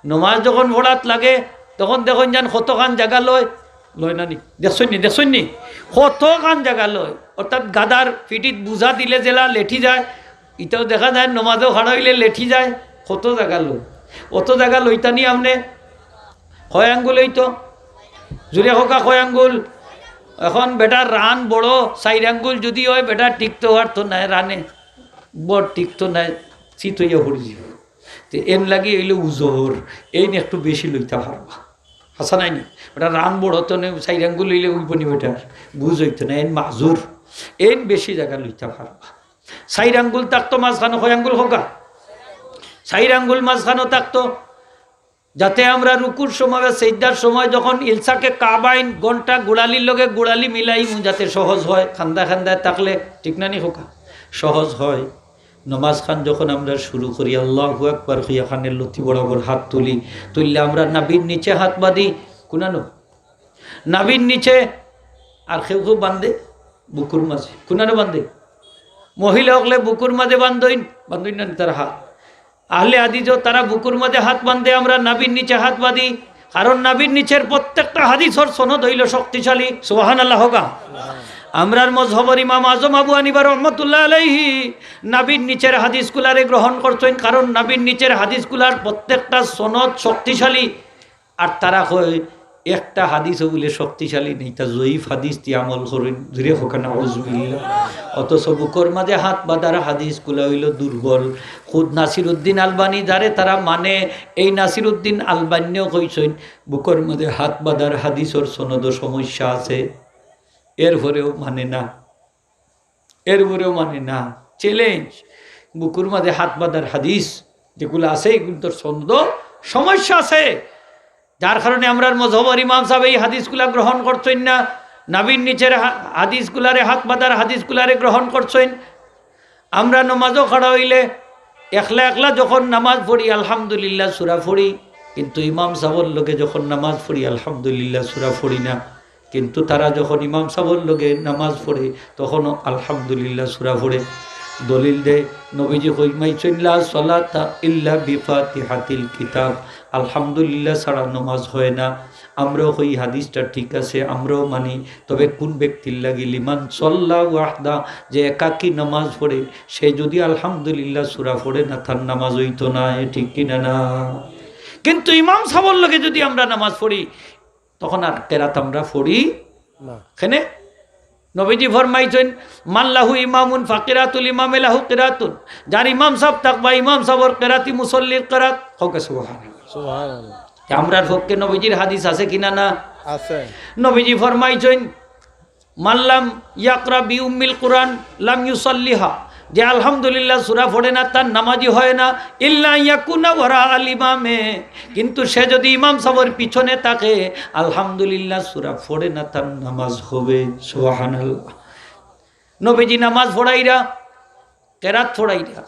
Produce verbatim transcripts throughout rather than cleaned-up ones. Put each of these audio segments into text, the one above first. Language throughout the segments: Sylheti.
নমাজ যখন পড়াত লাগে, তখন দেখইন যান কতখান জাগা লয়, লয় না নি? দেখছইন নি, দেখছইন নি? কতখান জাগা লয়। অর্থাৎ গাধার পিঠিত বুঝা দিলে যেলা লেঠি যায়, ইটাও দেখা যায় নমাজও খাড়া অইলে লেঠি যায়, কত জাগা লয়। অত জাগা লইতা নি আপনে? কয় আঙ্গুল অইতো? জুরে কউক্কা, কয় আঙ্গুল? এখন বেটার রান বড়, চাইর আঙ্গুল যুদি অয়, বেটা টিকতো পারতো নায় রানে, বড় টিকতো নায়, চিত অইয়া পড়ি যাইবো। তে এন লাগি অইলো উজর, এইন একটু বেশি লইতা পারবা। হাছা নায় নি? বেটার রান বড় তো নে, চাইর আঙ্গুল অইলে অইবো নি বেটার? বুঝ অইতো না, এইন মাজুর, এইন বেশি জাগা লইতা পারবা। চাইর আঙ্গুল থাকতো মাঝখানো, কয় আঙ্গুল কউক্কা? চাইর আঙ্গুল মাঝখানো থাকতো, যাতে আমরা রুকুর সময় বা সেজদার সময় যখন ইলসাকে কাবাইন, ঘন্টা গুড়ালির লগে গুড়ালি মিলাইমু, যাতে সহজ হয়, খান্দা খান্দায় থাকলে, ঠিক না নি কউক্কা? সহজ হয়। নমাজ খান যখন আমরা শুরু করি, আল্লাহু আকবার কইয়া খানের লতি বরাবর হাত তুলি, তুললে আমরা নাভির নিচে হাত বাঁধি, কুনানো? নাভির নিচে। আর কেউ কেউ বান্ধে বুকুর মাঝে, কুনানো বান্ধে? মহিলা অকলে বুকুর মাঝে বান্ধইন, বান্ধইন না নি তারা হাত? আহলে হাদিসও তারা বুকুর মাঝে হাত বান্ধে, আমরা নাভির নিচে হাত বাঁধি, কারণ নাভির নিচের প্রত্যেকটা হাদিসর সনদ অইলো শক্তিশালী। সুবহানাল্লাহ কউক্কা। আমরার মজহবর ইমাম আজম আবু হানিফা রহমতুল্লাহ আলাইহি নাভির নিচের হাদিসগুলারে গ্রহণ করছইন, কারণ নাভির নিচের হাদিসগুলার প্রত্যেকটা সনদ শক্তিশালী। আর তারা কয় একটা হাদিসও বুলে শক্তিশালী নি, তা জয়ীফ হাদিস দি আমল করইন, জুরে কউক্কা নাউজুবিল্লাহ। অথচ বুকর মাঝে হাত বাঁধার হাদিসগুলা অইলো দুর্বল। খুদ নাসিরুদ্দিন আলবানি যারে তারা মানে, এই নাসিরুদ্দিন আলবানিও কইছইন বুকর মাঝে হাত বাঁধার হাদিসর সনদও সমস্যা আছে, এরপরেও মানে না। এরপরেও মানে না, চ্যালেঞ্জ। বুকুর মাঝে হাত বাঁধার হাদিস যেগুলো আছে, এগুলোর সনদও সমস্যা আছে, যার কারণে আমরার মজহবর ইমাম সাহেব এই হাদিসগুলা গ্রহণ করছইন না। নাভির নিচের হা-, হাদিসগুলারে, হাত বাঁধার হাদিসগুলারে গ্রহণ করছইন। আমরা নমাজও খাড়া অইলে একলা একলা যখন নামাজ পড়ি, আলহামদুলিল্লাহ সূরা পড়ি, কিন্তু ইমাম সাহেবর লগে যখন নামাজ পড়ি, আলহামদুলিল্লাহ সূরা পড়ি না। কিন্তু তারা যখন ইমাম সাহেবর লগে নামাজ পড়ে, তখনও আলহামদুলিল্লাহ সূরা পড়ে। দলিল দেয়, নবীজি ফরমাইছইন, "লা সালাতা ইল্লা বিফাতিহাতিল কিতাব।" আলহামদুলিল্লাহ ছাড়া নামাজ হয় না। আমরাও কই হাদিসটা ঠিক আছে, আমরাও মানি। তবে কোন ব্যক্তির লাগি? লিমান সাল্লা ওয়াহদা, যে একাকী নামাজ পড়ে, সে যদি আলহামদুলিল্লাহ সূরা পড়ে না, তার নামাজ অইতো না, এ ঠিক কিনা না? কিন্তু ইমাম সাহেবর লগে যদি আমরা নামাজ পড়ি, তখন আর কেরাত আমরা পড়ি না। কেনে? নবীজি ফরমাইছইন, "মান লাহু ইমামুন ফাকিরাতুল ইমামে লাহু কিরাতুন।" যার ইমাম সাহেব থাকবা, ইমাম সাহেবর কেরাতি মুসল্লির কেরাত। কউক্কা সুবহানাল্লাহ। সুবহানাল্লাহ। তে আমরার পক্ষে নবীজির হাদিস আছে কিনা না? আছে। নবীজি ফরমাইছইন, "মান লাম ইয়াকরা বি উম্মিল কুরআন লাম ইউসাল্লিহা।" যে আলহামদুলিল্লাহ সূরা পড়ে না, তার নামাজই হয় না। ইল্লা ইয়াকুনা ওয়ারা আল ইমামে, কিন্তু সে যদি ইমাম সাহেবর পিছনে থাকে, আলহামদুলিল্লাহ সূরা পড়ে না, তার নামাজ হবে। সুবহানাল্লাহ। নবীজি নামাজ পড়াইরা, কেরাত পড়াইরা,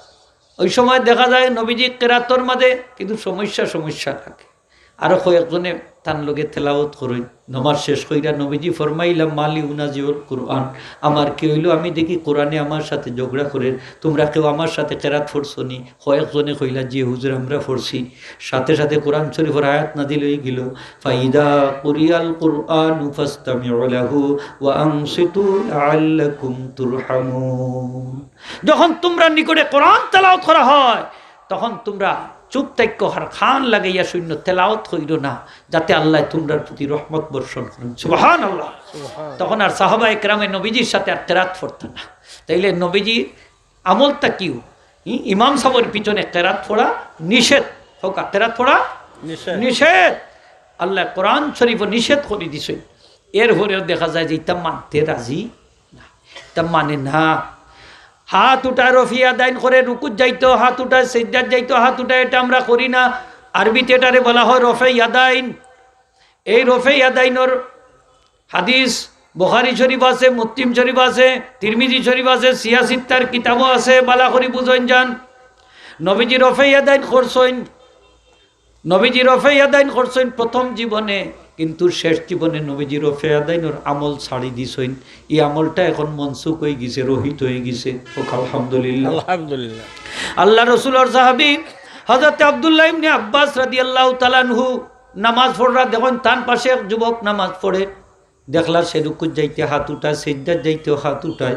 ওই সময় দেখা যায় নবীজি কেরাতর মাঝে কিন্তু সমস্যা, সমস্যা থাকে। আরো কয়েকজনে তান লগে তেলাওত করইন। নমাজ শেষ কইরা নবীজি ফরমাইলা, "মালি উনাজিউল কুরআন।" আমার কি অইলো? আমি দেখি কোরআনে আমার সাথে ঝগড়া করের। তোমরা কেউ আমার সাথে কেরাত পড়ছো নি? কয়েকজনে কইলা, "জি হুজুর, আমরা পড়ছি।" সাথে সাথে কোরআন শরীফর আয়াত নাজিল অইগেলো, "ফাইদা কুরিয়াল কুরআনু ফাস্তামিউ লাহু ওয়া আনসিতু লাআল্লাকুম তুরহামুন।" যখন তোমরা নিকটে কোরআন তেলাওত করা হয়, তখন তোমরা চুপ থাইক্কো, আর কান লাগাইয়া শুনো, তেলাওত কইরো না, যাতে আল্লায় তোমরার প্রতি রহমত বর্ষণ করইন। সুবহানাল্লাহ। সুবহান। তখন আর সাহাবা একরামে নবীজির সাথে আর কেরাত পড়তা না। তাইলে নবীজি আমলটা কিউ? ই-, ইমাম সাহেবর পিছনে কেরাত পড়া নিষেধ। কউক্কা, কেরাত পড়া নিষেধ। নিষেধ। আল্লায় কোরআন শরীফও নিষেধ করি দিছইন। এরপরেও দেখা যায় যে ইতা মানতে রাজি না, ইতা মানে না। হাত উঠায় রফে ইয়াদাইন করে, রুকুত যাইতো, হাত উঠায় সেজদাত যাইতো, হাত উঠায়, এটা আমরা করি না। আরবিতে এটারে বলা হয় রফে ইয়াদাইন। এই রফে ইয়াদাইনর হাদিস বুখারী শরীফ আছে, মুসলিম শরীফ আছে, তিরমিজি শরীফ আছে, সিয়াসিত্তার কিতাবও আছে, বালা করি বুঝইন যান। নবীজি রফে ইয়াদাইন করছইন, নবীজি রফে ইয়াদাইন করছইন প্রথম জীবনে, কিন্তু শেষ জীবনে নবীজি রফে ইয়াদাইনর আমল ছাড়ি দিছইন। ই আমলটা এখন মনসুখ অইগেছে, রহিত অইগেছে। কউক্কা আলহামদুলিল্লাহ। আলহামদুলিল্লাহ। আল্লাহ রসুলর সাহাবী হযরত আব্দুল্লাহ ইবনে আব্বাস রাদিয়াল্লাহু তাআলা আনহু নামাজ পড়রা দেখইন, তান পাশে এক যুবক নামাজ পড়ে। দেখলা সে রুকুত যাইতে হাত উঠায়, সিজদাত যাইতেও হাত উঠায়।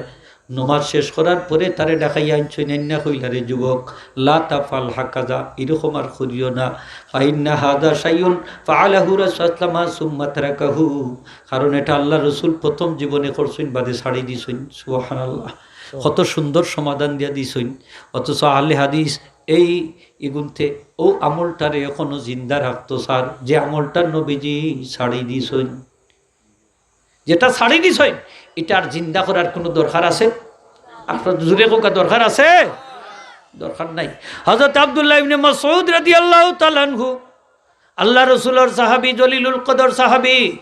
নমাজ শেষ করার পরে তারে ডাকাইয়া আনছইন, আইন্না কইলা, "রে যুবক, লা তাফআল হাকাযা, এরকম আর করিও না। ফাইন্না হাযা শাইউন ফাআলাহু রাসূলুল্লাহ সুম্মা তারাকাহু।" কারণ এটা আল্লাহর রসুল প্রথম জীবনে করছইন, বাদে ছাড়ি দিছইন। সুবহানাল্লাহ। কত সুন্দর সমাধান দিয়া দিছইন। অথচ আহলে হাদিস এই ইগুনতে ও আমলটারে এখনো জিন্দা রাখতো স্যার, যে আমলটা নবীজি ছাড়ি দিছইন। যেটা ছাড়ি দিছইন, এটার জিন্দা করার কোনো দরকার আছে? আপনার জোরে কউক্কা, দরকার আছে? দরকার নাই। হযরত আব্দুল্লাহ ইবনে মাসউদ রাদিয়াল্লাহু তাআলা আনহু, আল্লাহ রসুলর সাহাবী, জলিলুল কদর সাহাবী,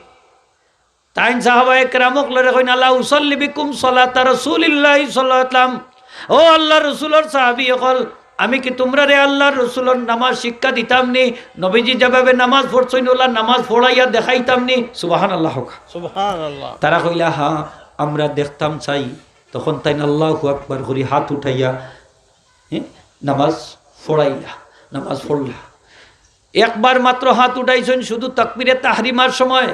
তাইন সাহাবায়ে কেরাম অকলরে কইন, "আলা উসাল্লি বিকুম সালাতা রাসূলিল্লাহি সাল্লাল্লাহু আলাইহি ওয়াসাল্লাম।" ও আল্লাহ রসুলর সাহাবী অকল, আমি কি তুমরারে আল্লাহর রসুলর নামাজ শিক্ষা দিতাম নি? নবীজি যেভাবে নামাজ পড়ছইন, ওলা নামাজ পড়াইয়া দেখাইতাম নি? সুবহানাল্লাহ কউক্কা। সুবহানাল্লাহ। তারা কইলা, "হ্যাঁ, আমরা দেখতাম চাই।" তখন তাইন আল্লাহু আকবার করি হাত উঠাইয়া, হ্যাঁ, নামাজ পড়াইলা, নামাজ পড়লা। একবার মাত্র হাত উঠাইছইন শুধু তাকবীরে তাহরিমার সময়,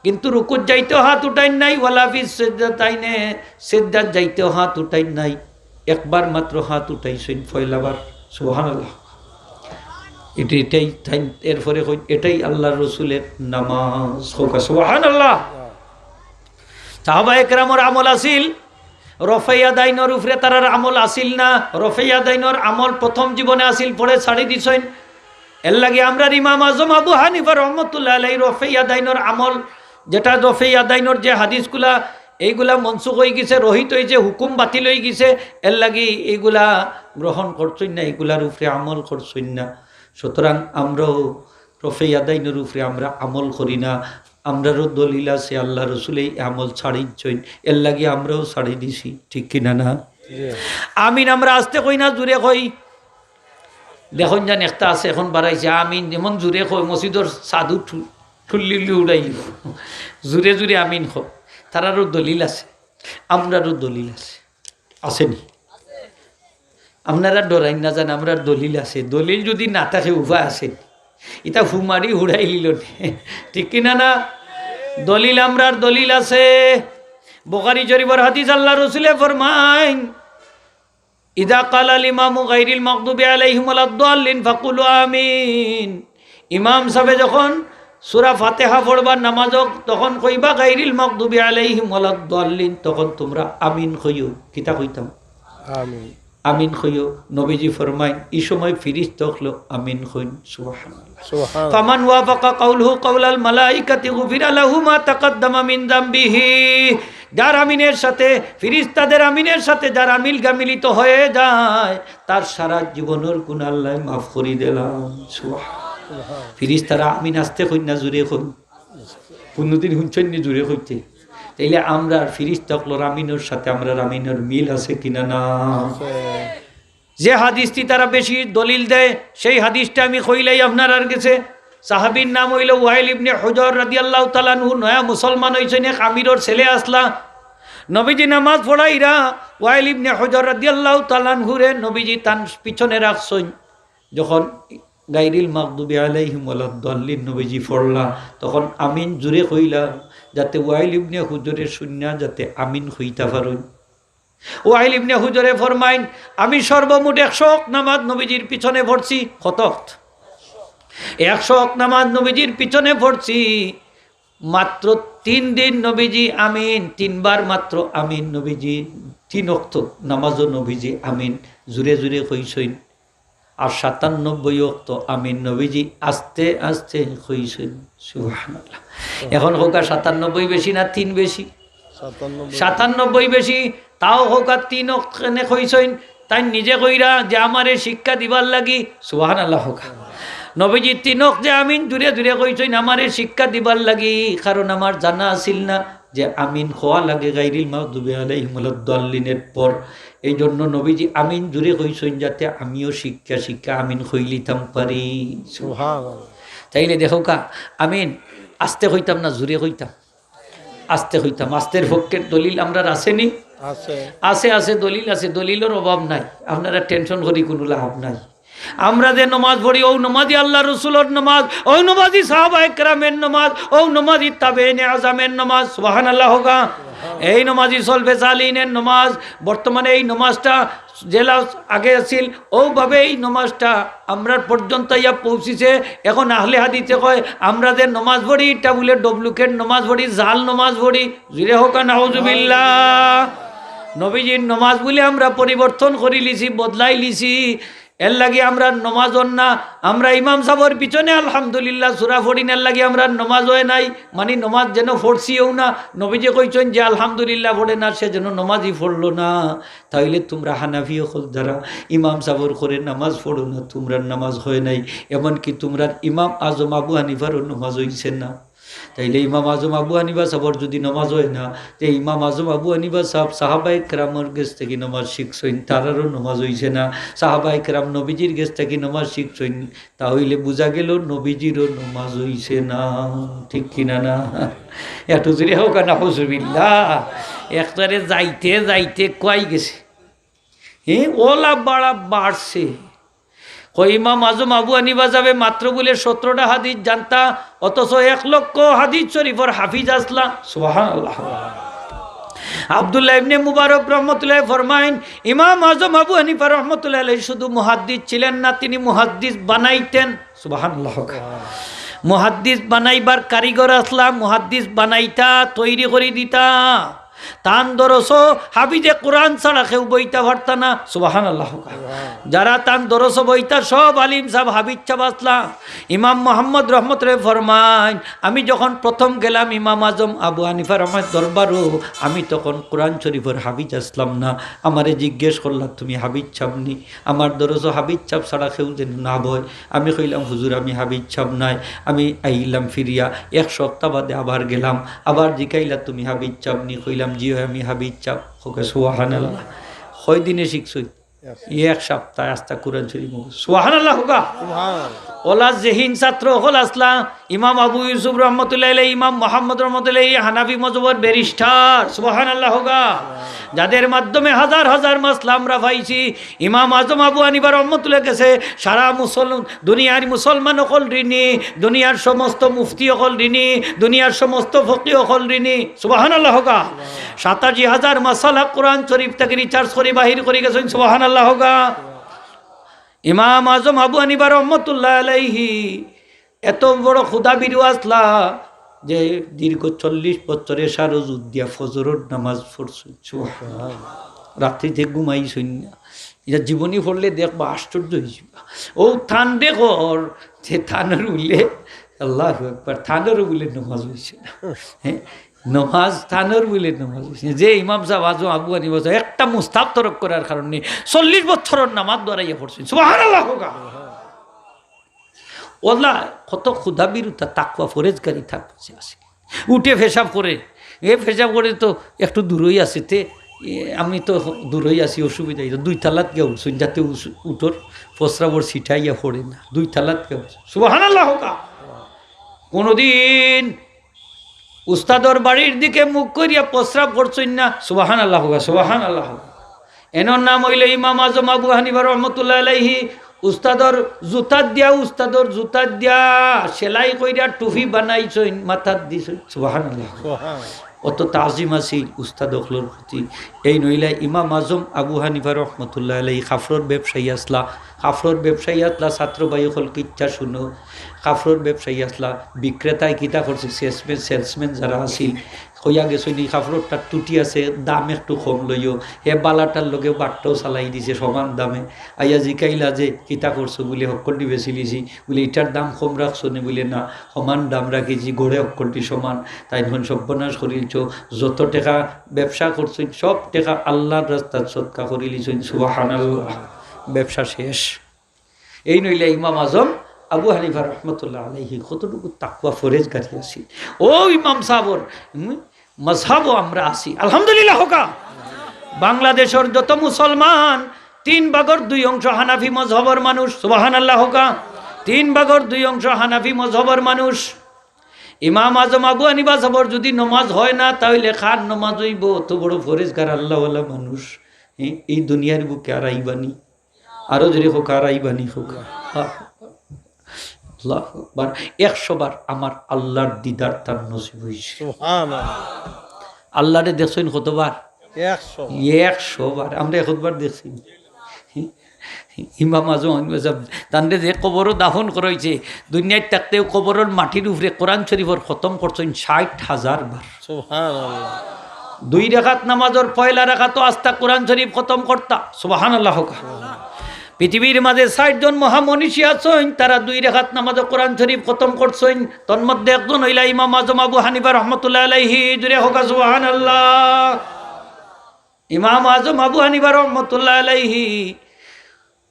কিন্তু রুকুত যাইতেও হাত উঠাইন নাই, ওয়ালা ফি সিজদাতাইনে, সিজদাত যাইতেও হাত উঠাইন নাই। একবার মাত্র হাত উঠাইছইন পয়লাবার। সুবহানাল্লাহ। এটি, এটাই তাইন, এরপরে কইন, "এটাই আল্লাহর রসুলের নামাজ।" কউক্কা সুবহানাল্লাহ। সাহাবায়ে কেরামর আমল আছিল, রফে ইয়াদাইনর উপরে তারার আমল আছিল না। রফে ইয়াদাইনর আমল প্রথম জীবনে আছিল, পরে ছাড়ি দিছইন। এর লাগি আমরার ইমাম আজম আবু হানিফা রহমতুল্লাহ আলাইহি রফে ইয়াদাইনর আমল, যেটা রফে ইয়াদাইনর যে হাদিসগুলা, এইগুলা মনসুখ অইগেছে, রহিত অইছে, হুকুম বাতিল অইগেছে, এর লাগি এইগুলা গ্রহণ করছইন না, এইগুলার উপরে আমল করছইন না। সুতরাং আমরাও রফে ইয়াদাইনর উপরে আমরা আমল করি না। আমরারও দলিল আছে, আল্লাহ রসুলে এই আমল ছাড়ি দিছইন, এর লাগি আমরাও ছাড়ি দিছি, ঠিক কিনা না? জি। আমিন আমরা আস্তে কই না, জুরে কই? দেখইন যান, একটা আছে এখন বাড়াইছে, আমিন যেমন জুরে কই, মসজিদর চাদু ঠু-, ঠুল্লি উল্লি উড়াই দিব। জুরে জুরে আমিন কই। তারারও দলিল আছে, আমরারও দলিল আছে, আছে নি? আপনারা ডরাইন না যান, আমরার দলিল আছে। দলিল যদি না থাকে, উপায় আছে নি? ইতা ফুমারি উড়াইলিলো নে, ঠিক কিনা না? দলিল, আমরার দলিল আছে। বুখারী শরীফর হাদিস, আল্লাহ রসুলে ফরমাইন, "ইযা ক্বালাল ইমামু গায়রিল মাগদুবি আলাইহিম ওয়ালাদ দাল্লিন ফাকুলু আমিন।" ইমাম সাবে যখন সূরা ফাতিহা পড়বা নামাজো, তখন কইবা, "গায়রিল মাগদুবি আলাইহিম ওয়ালাদ দাল্লিন", তখন তুমরা আমিন কইও। কিতা কইতাম? আমিন। আমিন কইও। নবীজি ফরমাইন, ই সময় ফিরিস্তা অকলো আমিন কইন। সুবহানাল্লাহ। সুবহানাল্লাহ। "ফামান ওয়াফাকা কাউলুহু কাউলাল মালাইকাতি গুফিরা লাহু মা তাকাদ্দামা মিন যামবিহি।" যার আমিনের সাথে, ফিরিস্তাদের আমিনের সাথে যার আমিন মিলিত হয়ে যায়, তার সারা জীবনর গুনাহ আল্লায় মাফ করি দিলাম। সুবহানাল্লাহ। ফিরিস্তারা আমিন আস্তে কইন না জুরে কইন? কুনুদিন হুনছইন নি জুরে কইতে? তাইলে আমরার ফিরিস্তা অকলর আমিনর সাথে আমরার আমিনর মিল আছে কিনা না? আছে। যে হাদিসটি তারা বেশি দলিল দেয়, সেই হাদিসটা আমি কইলাই আপনারার গেছে। সাহাবীর নাম অইলো ওয়াইল ইবনে হুজর রাদিয়াল্লাহু তাআলা আনহু। নয়া মুসলমান অইছইন, এক আমিরর ছেলে আছলা। নবীজি নামাজ পড়াইরা ওয়াইল ইবনে হুজর রাদিয়াল্লাহু তাআলা আনহুরে নবীজি তান পিছনে রাখছইন। যখন গায়রিল মাগদুবি আলাইহিম ওয়ালাদ দাল্লিন নবীজি পড়লা, তখন আমিন জুরে কইলা, যাতে ওয়াইল ইবনে হুজরে শুনিয়া যাতে আমিন কইতা পারইন। ওয়াইল ইবনে হুজরে ফরমাইন, "আমি সর্বমোট একশো অক্ত নামাজ নবীজির পিছনে পড়ছি।" কত অক্ত? একশো অক্ত নামাজ নবীজির পিছনে পড়ছি। মাত্র তিন দিন নবীজি আমিন, তিনবার মাত্র আমিন নবীজি, তিন অক্ত নামাজও নবীজি আমিন জুরে জুরে কইছইন। আর সাতানব্বই অক্ত আমিন নবীজি আস্তে আস্তে কইছইন। সুবহানাল্লাহ। এখন কউক্কা সাতানব্বই বেশি না তিন বেশি? সাতানব্বই। সাতানব্বই বেশি, তাও কউক্কা তিন অক্ত কেনে কইছইন, তাইন নিজে কইরা যে আমারে শিক্ষা দিবার লাগি। সুবহানাল্লাহ কউক্কা। নবীজি তিন অক্ত যে আমিন জুরে জুরে কইছইন আমারে শিক্ষা দিবার লাগি, কারণ আমার জানা আছিল না যে আমিন কওয়া লাগে গায়রিল মাগদুবি আলাইহিম ওয়ালাদ দাল্লিনের পর। এই জন্য নবীজি আমিন জুরে কইছইন, যাতে আমিও শিক্ষা শিক্ষা আমিন কইলিতাম পারি। সুবহানাল্লাহ। তাইলে দেখউক্কা, আমিন আস্তে কইতাম না জুরে কইতাম? আস্তে কইতাম। আস্তের পক্ষের দলিল আমরার আছে নি? আছে। আছে, আছে, দলিল আছে, দলিলর অভাব নাই। আপনারা টেনশন করি কুনু লাভ নাই। আমরা যে নমাজ পড়ি, অউ নমাজই আল্লার রসুলর নমাজ, অউ নমাজই সাহাবায়ে কেরামের নমাজ, অউ নমাজই তাবেইনে আজমের নমাজ। সুবহানাল্লাহ কউক্কা। এই নমাজই সলফে সালিহিনের নমাজ। বর্তমানে এই নমাজটা যেলা আগে আছিল, অউভাবে এই নমাজটা আমরার পর্যন্ত আইয়া পৌঁছিছে। এখন আহলে হাদিসে কয়, আমরা যে নমাজ পড়ি, ইটা বুলে duplicate নমাজ পড়ি, জাল নমাজ পড়ি। জুরে কউক্কা নাউজুবিল্লাহ। নবীজির নমাজ বুলে আমরা পরিবর্তন করিলিছি, বদলাইলিছি। এরলাগি আমরার নমাজ অর না। আমরা ইমাম সাবর পিছনে আলহামদুলিল্লাহ সুরা পড়ি না, এরলাগি আমরার নমাজ অয় নাই। মানি নমাজ যেন পড়ছি অউ না। নবীজি কইছইন যে আলহামদুলিল্লাহ পড়ে না, সে যেন নমাজই পড়লো না। তাইলে তুমরা হানাফি অকল যারা ইমাম সাবর করে নমাজ পড়ো না, তুমরার নমাজ অয় নাই। এমনকি তুমরার ইমাম আজম আবু হানিফারও নমাজ অইছে না। তাইলে ইমাম আজম আবু হানিফা সাবর যুদি নমাজ অয় না, তে ইমাম আজম আবু হানিফা সাব সাহাবায়ে কেরামর গেছ থাকি নমাজ শিখছইন, তারারও নমাজ অইছে না। সাহাবায়ে কেরাম নবীজির গেছ থাকি নমাজ শিখছইন, তাইলে বুঝা গেল নবীজিরও নমাজ অইছে না। ঠিক কিনা না? একটু জুরে কউক্কা নাউজুবিল্লাহ। একবারে যাইতে যাইতে কই গেছে। হে, অলা বাড়া বাড়ছে। কয় ইমাম আজম আবু হানিফা সাবে মাত্র বুলে সতেরোটা হাদিস জানতা, অথচ এক লক্ষ হাদিস শরীফর হাফিজ আছলা। সুবহানাল্লাহ। আব্দুল্লাহ ইবনে মুবারক রহমতুল্লাহ ফরমাইন, ইমাম আজম আবু হানিফা রহমতুল্লাহ আলাইহি শুধু মুহাদ্দিস ছিলেন না, তিনি মুহাদ্দিস বানাইতেন। সুবহানাল্লাহ। মুহাদ্দিস বানাইবার কারিগর আছলা, মুহাদ্দিস বানাইতা, তৈরি করি দিতা। তান দরসো হাফিজে কোরআন ছাড়া কেউ বইতা পারতা না। সুবহানাল্লাহ। যারা তান দরসো বইতা, সব আলিম সাব, হাফিজ সাব আছলা। ইমাম মোহাম্মদ রহমতুল্লাহ ফরমাইন, আমি যখন প্রথম গেলাম ইমাম আজম আবু হানিফা রহমত দরবারো, আমি তখন কোরআন শরীফর হাফিজ আছলাম না। আমারে জিজ্ঞেস করলা, তুমি হাফিজ সাব নি? আমার দরসো হাফিজ সাব ছাড়া কেউ যেন না বয়। আমি কইলাম, হুজুর, আমি হাফিজ সাব নায়। আমি আইলাম ফিরিয়া, এক সপ্তাহ বাদে আবার গেলাম। আবার জিকাইলা, তুমি হাফিজ সাব নি? কইলাম, জি অয়, আমি হাফিজ সাব। কউক্কা সুবহানাল্লাহ। কয় দিনে শিখছইন? এক সপ্তাহ। এক সপ্তাহ আস্তা কোরআন শরীফ মুখস্থ। সুবহানাল্লাহ কউক্কা। সুবহানাল্লাহ। অলা জেহিন ছাত্র অকল আছলা, ইমাম আবু ইউসুফ রহমতুল্লাহ আলাইহি, ইমাম মোহাম্মদ রহমতুল্লাহ আলাইহি, হানাফি মজহবর ব্যারিস্টার। সুবহানাল্লাহ কউক্কা। যাদের মাধ্যমে হাজার হাজার মাসলা আমরা পাইছি। ইমাম আজম আবু হানিফা রহমতুল্লাহ গেছে সারা মুসল-, দুনিয়ার মুসলমান অকল ঋণী, দুনিয়ার সমস্ত মুফতি অকল ঋণী, দুনিয়ার সমস্ত ফকি অকল ঋণী। সুবহানাল্লাহ কউক্কা। সাতাশি হাজার মাসালা কোরআন শরীফ থাকি research করি বাহির করি গেছইন। সুবহানাল্লাহ কউক্কা। ইমাম আজম আবু হানিফা রহমতুল্লাহ আলাইহি এত বড় খুদা বিরু আছলা যে দীর্ঘ চল্লিশ বছরে সারা রুজু দিয়া ফজরর নামাজ পড়ছইন। সুবহানাল্লাহ। রাত্রিতে ঘুমাইছইন না। ইটা জীবনী পড়লে দেখবা, আশ্চর্য অইযিবা। অউ তানরে কর, যে তানর বুলে, আল্লাহু আকবার, তানর বুলে নমাজ অইছে না। হে, নমাজ, তানর বুলে নমাজ অইছে না। যে ইমাম সাব আজম আবু হানিফা সাব একটা মুস্তাহাব তরক করার কারণে চল্লিশ বছরর নামাজ দরাইয়া পড়ছইন। সুবহানাল্লাহ কউক্কা। অলা কত খুদা বিরুতা, তাকওয়া ফরেজগারি তার কাছে আছে। উঠে পেশাব করে, এ পেশাব করে তো একটু দূরই আছে, তে, এ, আমি তো দূরই আছি, অসুবিধা অইতো। দুই তালাত গিয়া উঠছইন, যাতে উস-, উঠর প্রস্রাবর ছিটা ইয়া পড়ে না। দুই তালাত গিয়া উঠছইন। সুবহানাল্লাহ কউক্কা। কোনোদিন উস্তাদর বাড়ির দিকে মুখ করিয়া প্রস্রাব করছইন না। সুবহানাল্লাহ কউক্কা, সুবহানাল্লাহ কউক্কা। এনর নাম অইলো ইমাম আজম আবু হানিফা রহমতুল্লাহ আলাইহি। উস্তাদর জুতাত দিয়া, উস্তাদর জুতাত দিয়া সেলাই কইরা টুপি বানাইছইন, মাথাত দিছইন। সুবহানাল্লাহ। সুবহানাল্লাহ। অত তাজিম আছিল উস্তাদ অকলর প্রতি। এইন অইলা ইমাম আজম আবু হানিফা রহমতুল্লাহ আলাইহি কাপড়র ব্যবসায়ী আছলা। কাপড়র ব্যবসায়ী আছলা, ছাত্র ভাই অকল কিচ্ছা শুনো। কাপড়র ব্যবসায়ী আছলা, বিক্রেতায় কিতা করছে, সেলসম্যান, সেলসম্যান যারা আছিল, কইয়া গেছইন, "ই কাপড়রটা ত্রুটি আছে, দাম একটু কম লইও।" হে বালাটার লগে বাট্টাও চালাই দিছে সমান দামে। আইয়া জিকাইলা যে, "কিতা করছো?" বুলে, "হক্কলটি বেচিলিছি।" বুলে, "ইটার দাম কম রাখছো নি?" বুলে, "না, সমান দাম রাখিছি, গড়ে হক্কলটি সমান।" তাইন কইন, "সর্বনাশ করিলছো, যত টেকা ব্যবসা করছইন, সব টেকা আল্লার রাস্তাত সদকা করিলিছইন।" সুবহানাল্লাহ। ব্যবসা শেষ। এইন অইলা ইমাম আজম আবু হানিফা রহমতুল্লাহ আলাইহি, কতটুকু তাকওয়া ফরেজগারি আছিল। অউ ইমাম সাবর, হুম, মজহবো আমরা আছি, আলহামদুলিল্লাহ কউক্কা। বাংলাদেশর যত মুসলমান, তিন ভাগর দুই অংশ হানাফি মজহবর মানুষ, সুবহানাল্লাহ কউক্কা। তিন ভাগর দুই অংশ হানাফি মজহবর মানুষ। ইমাম আজম আবু হানিফা সাবর যুদি নমাজ অয় না, তাইলে কার নমাজ অইবো? অত বড় ফরেজগার আল্লাহওয়ালা মানুষ, এ, এই দুনিয়ার বুকে আর আইবা নি? আরো জোরে কউক্কা, আর আইবানি কউক্কা। আল্লাহু আকবার। একশো বার আমার আল্লাহর দিদার তান নসিব অইছে। সুবহানাল্লাহ। আল্লাহরে দেখছইন কতবার? একশো বার। একশো বার। আমরা একবার দেখছি। ইমাম আজম আহমদ সাহেব, তানরে যে কবরো দাফন করা অইছে, দুনিয়াত থাকতেউ কবরর মাটির উপরে কোরআন শরীফর খতম করছইন ষাইট হাজার বার। সুবহানাল্লাহ। দুই রাকাত নামাজর পয়লা রাকাতো আস্তা কোরআন শরীফ খতম করতা। সুবহানাল্লাহ কউক্কা। পৃথিবীর মাঝে চাইরজন মহামনীষী আছইন, তারা দুই রাকাত নামাজো কোরআন শরীফ খতম করছইন। তন্মধ্যে একজন অইলা ইমাম আজম আবু হানিফা রহমতুল্লাহ আলাইহি। জোরে কউক্কা সুবহানাল্লাহ। ইমাম আজম আবু হানিফা রহমতুল্লাহ আলাইহি,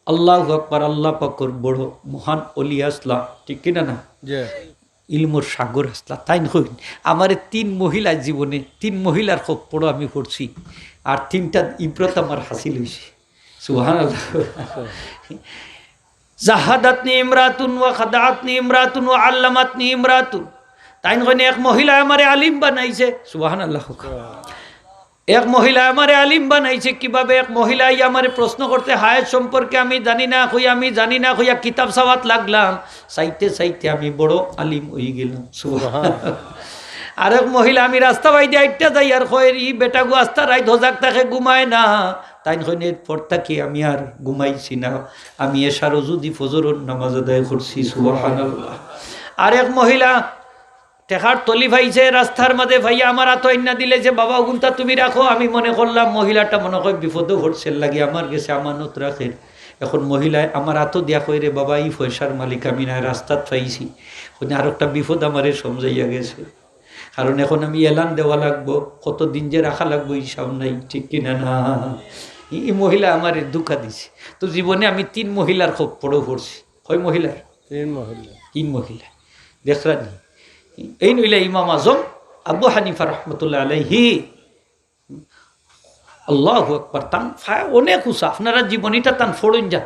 আল্লাহু আকবার, আল্লাহ পাকর বড় মহান অলি আছলা, ঠিক কিনা না? জি। ইলমর সাগর আছলা। তাইন কইন, আমারে তিন মহিলা জীবনে, তিন মহিলার খপ্পরো আমি পড়ছি, আর তিনটা ইব্রত আমার হাসিল অইছে। সুবহানাল্লাহ। জাহাদাতনি ইমরাতুন ওয়া খাদাআতনি ইমরাতুন ওয়া আল্লামাতনি ইমরাতুন। তাইন কইন, এক মহিলায় আমারে আলিম বানাইছে। সুবহানাল্লাহ। এক মহিলায় আমারে আলিম বানাইছে কিভাবে? এক মহিলায় আমারে প্রশ্ন করছে, হায়েজ সম্পর্কে আমি জানি না, কই আমি জানি না, কইয়া কিতাব চাওয়াত লাগলাম। চাইতে চাইতে আমি বড় আলিম অইগেলাম। সুবহানাল্লাহ। আরেক মহিলা, আমি রাস্তা বাইদি আইট্টা যাই আর কয়, ই বেটাগু আস্তা রাইত হজাগ থাকে, ঘুমায় না। তাইন কইন, এরপর থাকি আমি আর ঘুমাইছি না, আমি এশার অজুদি ফজরর নামাজ আদায় করছি। সুবহানাল্লাহ। আরেক মহিলা টেকার থলি পাইছে রাস্তার মাঝে, পাইয়া আমার আতো আইন্না দিলাইছে, বাবা, অগুনতা তুমি রাখো। আমি মনে করলাম মহিলাটা মনে কয় বিপদো পড়ছে, এরলাগি আমার গেছে আমানত রাখের। এখন মহিলায় আমার আতো দিয়া কয়, রে বাবা, ই পয়সার মালিক আমি নায়, রাস্তাত পাইছি। কইন, আরোকটা বিপদ আমারে সমজাইয়া গেছে। কারণ এখন আমি এলান দেওয়া লাগবো, কতদিন যে রাখা লাগবো হিসাব নাই, ঠিক কিনা না? ই, ই মহিলা আমারে ধুকা দিছে। তো জীবনে আমি তিন মহিলার খপ্পরো পড়ছি। কয় মহিলার? তিন মহিলা। তিন মহিলা। দেখরা নি? এইন অইলা ইমাম আজম আবু হানিফা রহমতুল্লাহ আলাইহি। আল্লাহু আকবার। তান ফায় অনেক উঁচা। আপনারা জীবনীটা তান পড়ইন যান,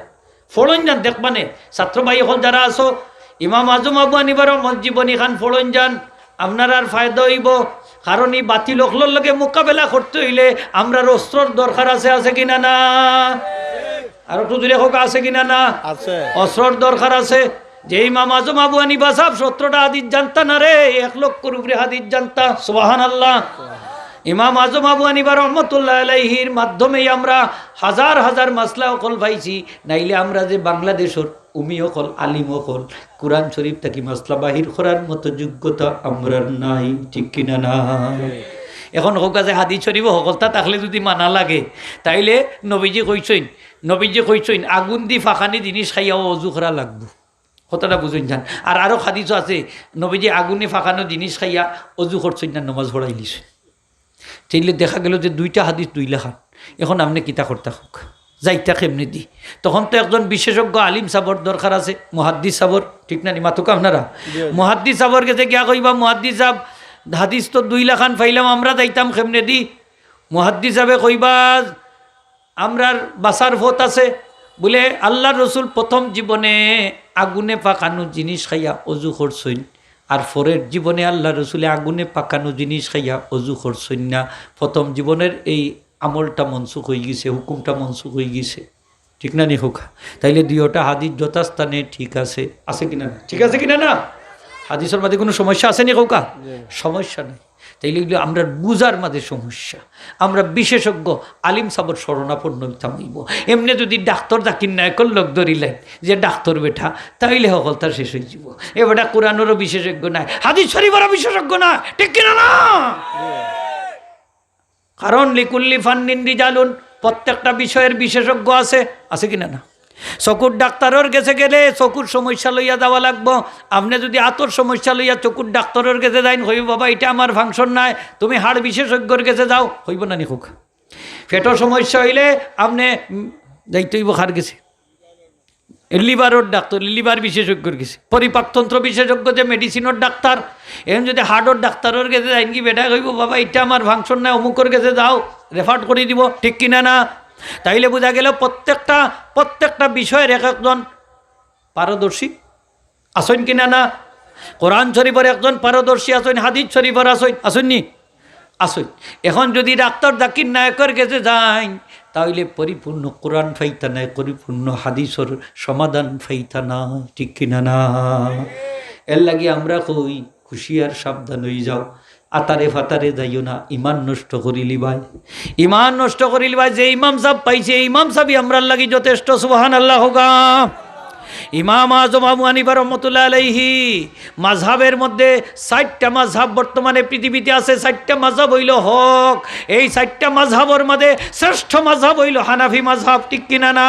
পড়ইন যান, দেখবানে। ছাত্র ভাই অকল যারা আছো, ইমাম আজম আবু হানিফার জীবনীখান পড়ইন যান, আপনারার ফায়দা অইবো। কারণ ই বাতিল অকলর লগে মোকাবেলা করতে অইলে আমরার অস্ত্রর দরকার আছে, আছে কিনা না? আরোকটু জোরে কউক্কা, আছে কিনা না? আছে। অস্ত্রর দরকার আছে। যে ইমাম আজম আবু হানিফা সাব সত্তরটা হাদিস জানতা না রে, এক লক্ষর উপরে হাদিস জানতা। সুবহানাল্লাহ। ইমাম আজম আবু হানিফা রহমতুল্লাহ আলাইহির মাধ্যমেই আমরা হাজার হাজার মাসলা অকল পাইছি, নাইলে আমরা যে বাংলাদেশর উমি অকল, আলিম অকল, কোরআন শরীফ থাকি মাসলা বাহির করার মতো যোগ্যতা আমরার নাই, ঠিক কিনা না? এখন কউক্কা যে হাদিস শরীফ হকলতা থাকলে যুদি মানা লাগে, তাইলে নবীজি কইছইন, নবীজি কইছইন, আগুন দি ফাকানি জিনিস খাইয়াও অজু করা লাগবো। কথাটা বুঝইন যান। আর আরো হাদিসও আছে, নবীজি আগুনে ফাকানো জিনিস খাইয়া অজু করছইন না, নমাজ পড়াইলিছইন। তাইলে দেখা গেল যে দুইটা হাদিস দুই লাখান। এখন আপনে কিতা করতা কউক্কা? যাইতা কেমনে দি? তখন তো একজন বিশেষজ্ঞ আলিম সাবর দরকার আছে, মুহাদ্দিস সাবর, ঠিক না নি? মাতুক্কা আপনারা? জি, জি। মুহাদ্দিস সাবর গেছে গিয়া কইবা, মুহাদ্দিস সাব, হাদিস তো দুই লাখান পাইলাম, আমরা যাইতাম কেমনে দি? মুহাদ্দিস সাবে কইবা, আমরার বাঁচার পথ আছে। বুলে, আল্লার রসুল প্রথম জীবনে আগুনে ফাকানো জিনিস খাইয়া অজু করছইন, আর পরের জীবনে আল্লার রসুলে আগুনে ফাকানো জিনিস খাইয়া অজু করছইন না। প্রথম জীবনের এই আমলটা মনসুখ অইগেছে, হুকুমটা মনসুখ অইগেছে। ঠিক না নি কউক্কা? তাইলে দুইওটা হাদিস যথাস্থানে ঠিক আছে, আছে কিনা না? ঠিক আছে কিনা না? হাদিসর মাঝে কোনো সমস্যা আছে নি কউক্কা? জি। সমস্যা নাই। তাইলে অইলো আমরার বুঝার মাঝে সমস্যা। আমরা বিশেষজ্ঞ আলিম সাবর শরণাপন্ন অইতাম অইবো। এমনে যুদি ডাক্তার জাকির নায়কর লগ ধরিলাইন, যে ডাক্তার বেটা, তাইলে হকলতা শেষ অইযিবো। এ বেটা কোরআনরও বিশেষজ্ঞ নায়, হাদিস শরীফরও বিশেষজ্ঞ নায়, ঠিক কিনা না? কারণ লিকুল্লি ফান্নিন রিজালুন, প্রত্যেকটা বিষয়ের বিশেষজ্ঞ আছে, আছে কিনা না? চকুর ডাক্তারর গেছে গেলে চকুর সমস্যা লইয়া যাওয়া লাগবো। আপনে যুদি আতর সমস্যা লইয়া চকুর ডাক্তারর গেছে যাইন, কইবো, "বাবা, ইটা আমার function নায়, তুমি হাড় বিশেষজ্ঞর গেছে যাও", কইবো না নি কউক্কা? পেটর সমস্যা অইলে আপনে, উম, যাইতে অইবো কার গেছে? লিভারর ডাক্তার, লিভার বিশেষজ্ঞর গেছে, পরিপাকতন্ত্র বিশেষজ্ঞ যে মেডিসিনর ডাক্তার, এখন যুদি হার্টর ডাক্তারর গেছে যাইন গি, বেটায় কইবো, "বাবা, ইটা আমার function নায়, অমুকর গেছে যাও", refer করি দিবো, ঠিক কিনা না? তাইলে বুঝা গেল প্রত্যেকটা, প্রত্যেকটা বিষয়ের এক একজন পারদর্শী আছইন কিনা না? কোরআন শরীফর একজন পারদর্শী আছইন, হাদিস শরীফর আছইন, আছইন নি? আছইন। এখন যুদি ডাক্তার জাকির নায়কর গেছে যাইন, তাইলে পরিপূর্ণ কোরআন পাইতা নায়, পরিপূর্ণ হাদিসর সমাধান পাইতা নায়, ঠিক কিনা না? এর লাগি আমরা কই, হুঁশিয়ার, সাবধান অইযাও, আতারে ফাতারে যাইও না, ইমান নষ্ট করিলিবায়, ইমান নষ্ট করিলিবায়। যে ইমাম সাব পাইছি, ইমাম সাবই আমরার লাগি যথেষ্ট। সুবহানাল্লাহ কউক্কা। ইমাম আজম আবু হানিফা রহমতুল্লাহ আলাইহি, মাযহাবের মধ্যে চাইরটা মাযহাব বর্তমানে পৃথিবীতে আছে, চাইরটা মাযহাব অইলো হক। এই চাইরটা মাযহাবর মাঝে শ্রেষ্ঠ মাযহাব অইলো হানাফি মাযহাব, ঠিক কিনা না?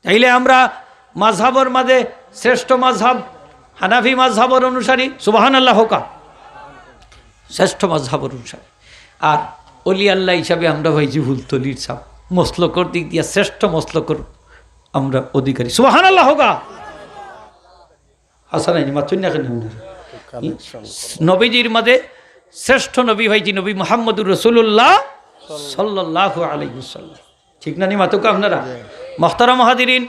তাইলে আমরা মাযহাবর মাঝে শ্রেষ্ঠ মাযহাব হানাফি মাযহাবর অনুসারী, সুবহানাল্লাহ কউক্কা, শ্রেষ্ঠ মাযহাবর অনুসারী। আর অলি আল্লাহ হিসাবে আমরা পাইছি ফুলতলির সাব, মসলকর দিক দিয়া শ্রেষ্ঠ মসলকর আমরা অধিকারী, সুবহানাল্লাহ কউক্কা। হাছা নায়নি, মাতইন না কেনে আপনারা? নবীজির মাঝে শ্রেষ্ঠ নবী পাইছি নবী মুহাম্মদুর রাসূলুল্লাহ সাল্লাল্লাহু আলাইহি ওয়াসাল্লাম। ঠিক না নি, মাতউক্কা আপনারা? মুহতারাম হাজিরিন,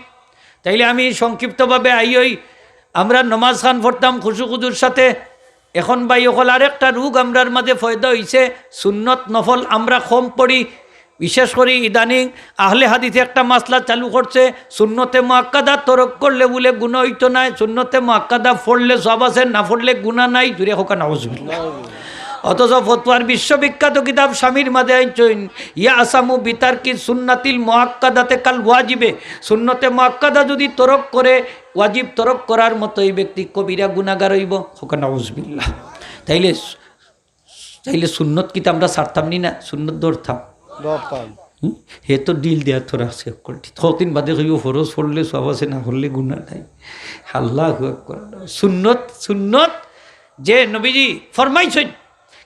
তাইলে আমি সংক্ষিপ্তভাবে আইয়ই, আমরা নমাজ খান পড়তাম খুশু খুজুর সাথে। এখন ভাই অকল, আরেকটা রোগ আমরার মাঝে পয়দা অইছে, সুন্নত নফল আমরা কম পড়ি। বিশেষ করি ইদানিং আহলে হাদিসে একটা মাসলা চালু করছে, সুন্নতে মুআক্কাদা তরক করলে বুলে গুনা অইতো নায়, সুন্নতে মুআক্কাদা পড়লে সওয়াব আছে, না পড়লে গুনা নাই। জুরে কউক্কা নাউজুবিল্লাহ। অথচ ফতোয়ার বিশ্ববিখ্যাত কিতাব শামীর মাঝে আনছইন, ইয়াসামু বিতারকি সুন্নাতিল মুআক্কাদাতে কাল ওয়াজিবে, সুন্নতে মুআক্কাদা যদি তরক করে, ওয়াজিব তরক করার মতো এই ব্যক্তি কবিরা গুনাগার অইবো। কউক্কা নাউজুবিল্লাহ। তাইলে, তাইলে সুন্নত কিতা আমরা ছাড়তাম নি না? সুন্নত ধরতাম। ধরতাম। হুম? হে তো ঢিল দিয়া তো রাখছে অকলটি। কতদিন বাদে কইবো ফরজ পড়লে সওয়াব আছে, না পড়লে গুনা নাই। আল্লাহু আকবার। সুন্নত, সুন্নত যে নবীজি ফরমাইছইন,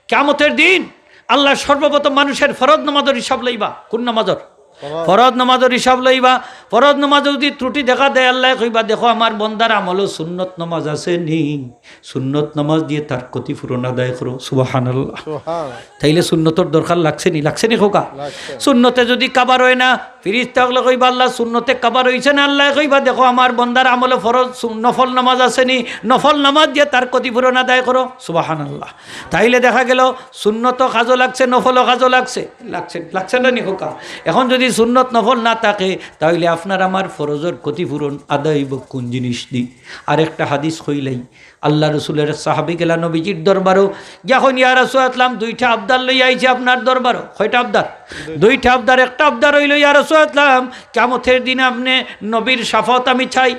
কিয়ামতের দিন আল্লাহ সর্বপ্রথম মানুষের ফরজ নামাজর হিসাব লইবা। কোন নামাজর? ফরজ। ফরজ নামাজর হিসাব লইবা। ফরজ নামাজে যদি ত্রুটি দেখা দেয়, আল্লায় কইবা, "দেখো, আমার বন্দার আমলো সুন্নত নামাজ আছে নি? সুন্নত নামাজ দিয়া তার ক্ষতিপূরণ আদায় করো।" সুবহানাল্লাহ। সুবহান। তাইলে সুন্নতর দরকার লাগছে নি? লাগছে নি কউক্কা? লাগছে। সুন্নতে যদি কাভার অয় না, ফিরিস্তা অকলে কইবা, "আল্লাহ, সুন্নতে কাভার অইছে না?" আল্লায় কইবা, "দেখো, আমার বন্দার আমলো ফরজ সু-, নফল নামাজ আছে নি? নফল নামাজ দিয়া তার ক্ষতিপূরণ আদায় করো।" সুবহানাল্লাহ। তাইলে দেখা গেল সুন্নতও কাজো লাগছে, নফলও কাজো লাগছে। লাগছে, লাগছে না নি কউক্কা? এখন যদি সুন্নত নফল না থাকে, তাইলে আপনার আমার ফরজর ক্ষতিপূরণ আদায় অইবো কোন জিনিস দি? আরেকটা হাদিস কইলাই, আল্লাহ রসুলের এক সাহাবী গেলা নবীজির দরবারো, গিয়া কইন, "ইয়া রাসূলুল্লাহ, দুইটা আবদার লইয়া আইছি আপনার দরবারো।" কয়টা আবদার? দুইটা। দুইটা আবদার। একটা আবদার অইলো, "ইয়া রাসূলুল্লাহ, কিয়ামতের দিন আপনে নবীর শাফাআত আমি চাই।"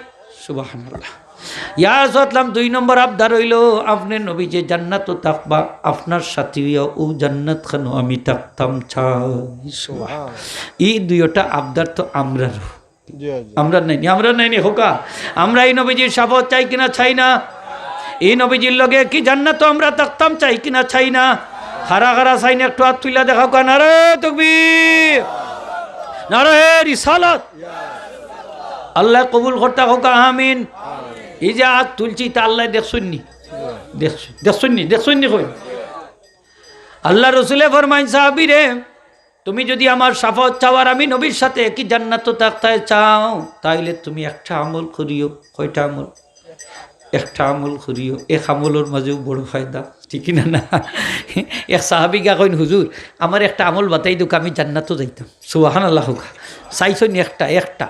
সুবহানাল্লাহ। ইয়া রাসূলুল্লাহ, দুই নম্বর আবদার অইলো, "আপনে নবী যে জান্নাতো থাকবা, আপনার সাথী অইয়া অউ জান্নাত খানো আমি থাকতাম চাই।" সুবহান। ই দুইটা আবদার তো আমরারও। জি, জি। আমরা নাইনি, আমরা নাইনি কউক্কা। আমরা ই নবীজির শাফাআত চাই কিনা চাই না? ই নবীজির লগে একই জান্নাতো আমরা থাকতাম চাই কিনা চাই না? কারা কারা চাইন একটু আত তুলিয়া দেখাউক্কা। নারায়ে তাকবীর, নারায়ে রিসালাত। আল্লায় কবুল করতা কউক্কা, আমিন। ই যে আত তুলছি, ইতা আল্লায় দেখছইন নি? দেখছইন, দেখছইন নি? দেখছইন নি কই? আল্লার রসুলে ফরমাইন, সাহাবীরে, "তুমি যদি আমার শাফাআত চাও আর আমি নবীর সাথে একই জান্নাতো থাকতায় চাও, তাইলে তুমি একটা আমল করিও।" কয়টা আমল? একটা আমল করিও। এক আমলর মাঝেও বড় ফায়দা, ঠিক কিনা না? এক সাহাবী গিয়া কইন, "হুজুর, আমার একটা আমল বাতাই দেউক্কা, আমি জান্নাতো যাইতাম।" সুবহানাল্লাহ কউক্কা। চাইছইন একটা, একটা।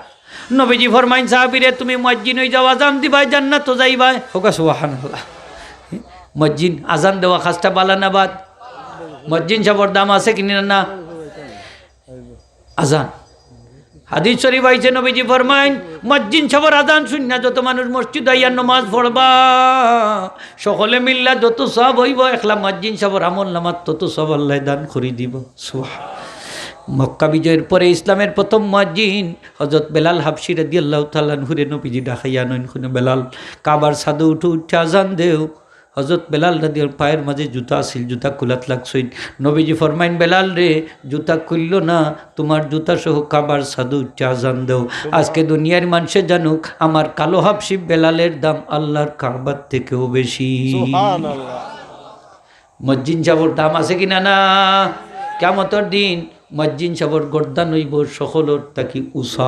নবীজি ফরমাইন, সাহাবীরে, "তুমি মুয়াজ্জিন অইযাও, আজান দিবায়, জান্নাতো যাইবায়।" কউক্কা সুবহানাল্লাহ। মুয়াজ্জিন, আজান দেওয়া কাজটা বালা না বাদ? মুয়াজ্জিন সাবর দাম আছে কিনা না? আজান। হাদিস শরীফ আইছে, নবীজি ফরমাইন, মুয়াজ্জিন সাবর আজান হুনিয়া যত মানুষ মসজিদ আইয়া নমাজ পড়বা, সকলে মিল্লা যত সওয়াব অইবো, একলা মুয়াজ্জিন সাবর আমল নামাত তত সওয়াব আল্লায় দান করি দিবো। সুবহান। মক্কা বিজয়ের পরে ইসলামের প্রথম মুয়াজ্জিন হযরত বেলাল হাবশী রাদিয়াল্লাহু তাআলা আনহুরে নবীজি ডাকাইয়া আনইন, কইন, "বেলাল, কাবার ছাদো উঠো, উঠিয়া আজান দেও।" হযরত বেলাল রাদিয়াল্লাহু পায়ের মাঝে জুতা আছিল, জুতা খুলাত লাগছইন। নবীজি ফরমাইন, "বেলাল রে, জুতা খুললো না, তুমার জুতা সহ কাবার ছাদো উঠিয়া আজান দেও। আজকে দুনিয়ার মানষে জানুক, আমার কালো হাবশী বেলালের দাম আল্লার কাবার থেকেও বেশি।" সুবহানাল্লাহ। মুয়াজ্জিন সাবর দাম আছে কিনা না? কিয়ামতর দিন মুয়াজ্জিন সাবর গর্দান অইবো সকলর থাকি উচা।